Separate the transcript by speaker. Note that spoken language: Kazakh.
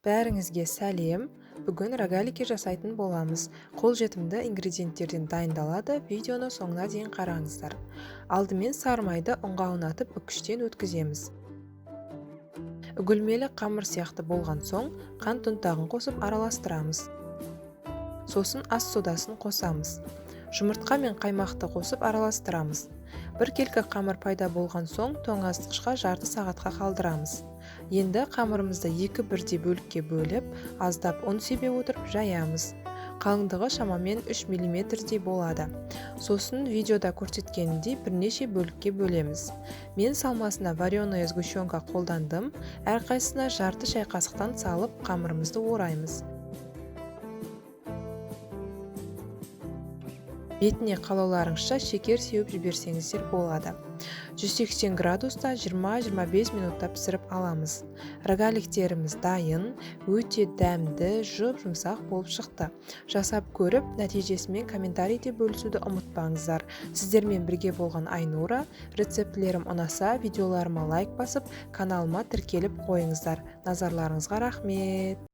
Speaker 1: Бәріңізге сәлем! Бүгін рогалики жасайтын боламыз. Қолжетімді ингредиенттерден дайындалады. Видеоны соңына дейін қараңыздар. Алдымен сары майды ұнға аунатып, үккіштен өткіземіз. Үгілмелі қамыр сияқты болған соң, қант ұнтағын қосып араластырамыз. Сосын ас содасын қосамыз. Жұмыртқа мен қаймақты қосып араластырамыз. Біркелкі қамыр пайда болған соң, тоңазытқышқа жарты сағатқа қалдырамыз. Енді қамырымызды екі бірдей бөлікке бөліп, аздап ұн себе отырып жаямыз. Қалыңдығы шамамен 3 миллиметрдей болады. Сосын видеода көрсеткенімдей бірнеше бөлікке бөлеміз. Мен салмасына вареная сгущенка қолдандым. Әрқайсысына жарты шай қасықтан салып, қамырымызды ораймыз. Бетіне қалауларыңызша шекер сеуіп жіберсеңіздер болады. 180 градуста 20-25 минутта пісіріп аламыз. Рогаликтеріміз дайын, өте дәмді, жұп-жұмсақ болып шықты. Жасап көріп, нәтижесімен комментарийде бөлісуді ұмытпаңыздар. Сіздермен бірге болған Айнура. Рецептілерім ұнаса, видеоларыма лайк басып, каналыма тіркеліп қойыңыздар. Назарларыңызға рахмет.